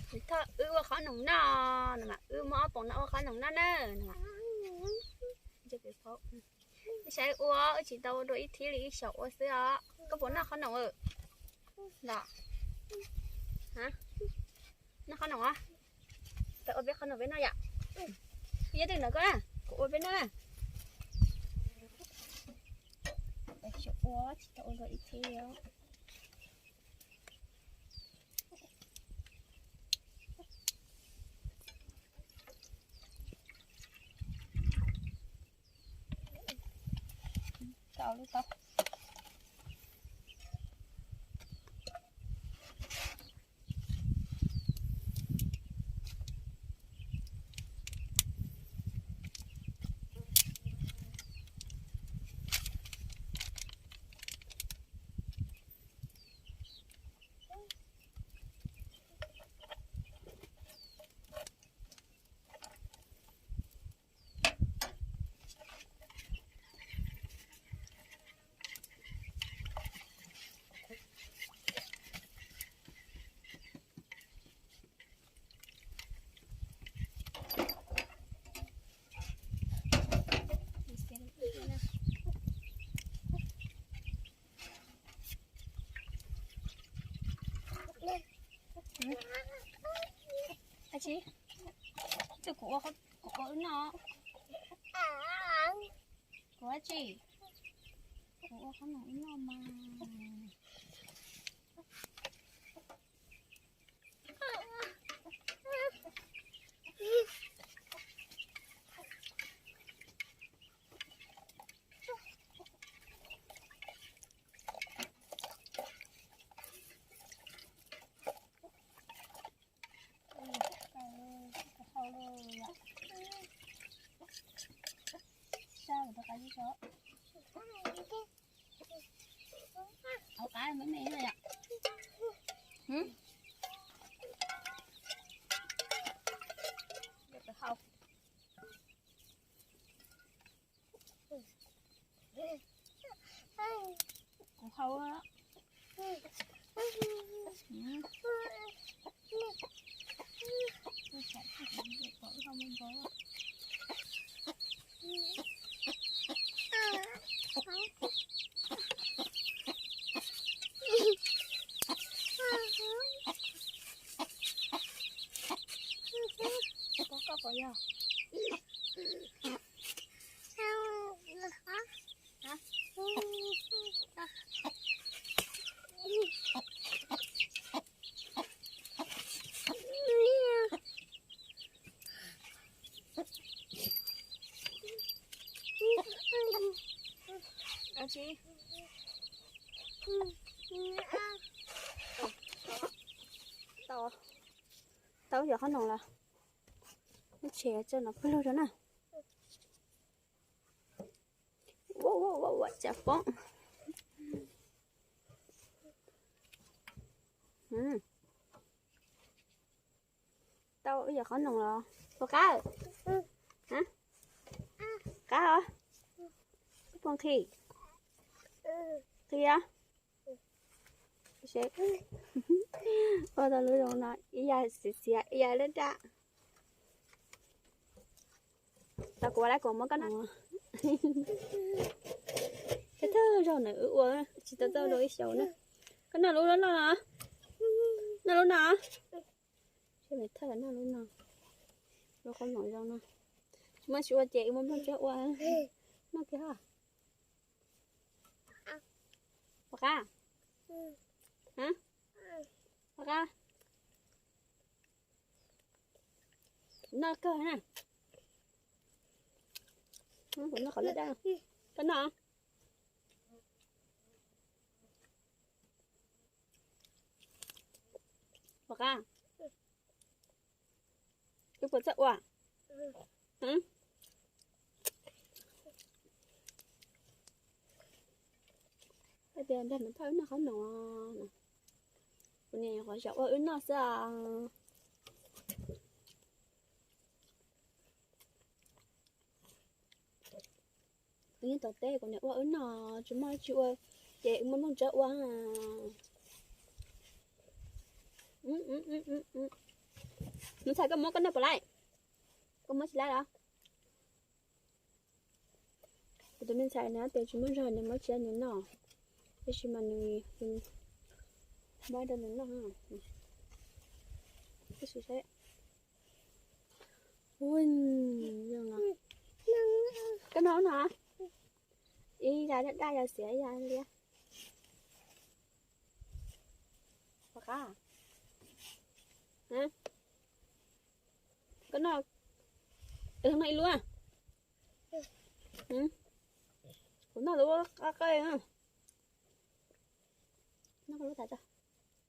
Thoj, wb ua qhob noom noj no mas, wb muab ob poom no ua qhob noom noj na no. Wb saib ua, wb tsis tau ua dua ib thib li, ib xyoos ua xwb os. Koj puas noj qhob noom los? Noj qhob noom os. Tau ua peb qhob noom peb noj yom. Nyob twg ntawm koj na, kuv ua peb noj na. Xyoos ua tsis tau ua dua ib thib li. Tau lub tau. Ab tsi, kuv ua, kuv ua wb noj. Kuv ab tsi, kuv ua qhob noom wb noj mas. Au, qab me me yom. Kuv hau. Koj pom yog? Ab tsi, tau, tau yog qhob noom los. Lub tsheb tso no pawg lug rau na. Ua ua ua ua tsav poob. Tau ib yam qhob noom los puas qab? Qab os. Puas nqhis? Nqhis os. Ua tau lub zoo no ib yam xiav xiav ib yam daj daj. Tau kuv ua lawm kuv muab koj noj. Thawj thawj zaug na wb ua tsis tau txawj dua ib xyoos na. Koj noj lub no, noj lub no. Thawj noj lub no, lub qhob noom zoo no. Tsis muaj tsis ua ces wb muab nplooj ntsuab ua noj kiag os. Puas qab? Puas qab? Noj kawg na. Kuv noj qhov daj daj. Koj noj. Puas qab? Wb puas txawj ua? Hais tias nrog niam Thoj wb noj qhob noom, kuv niam nyuam qhuav xyaum ua wb noj xwb os. Wb nyob tom teb kuv niam ua wb noj, tsis muaj tsis ua ces wb muab nplooj ntsuab ua. Ntxhais, koj muab koj noj puas laij? Koj muab tsis laij los? Kuv tus me ntxhais no tias tsis muaj zog nws muab tsis laij nws noj, tab sis mas nws muab rau nws noj. Tab sis saib, ua, koj noj no, ib yam daj daj yam xiav yam liab. Pom qab, koj noj, noj ib lub. Kuv noj lub qab qab, noj lub tas tso.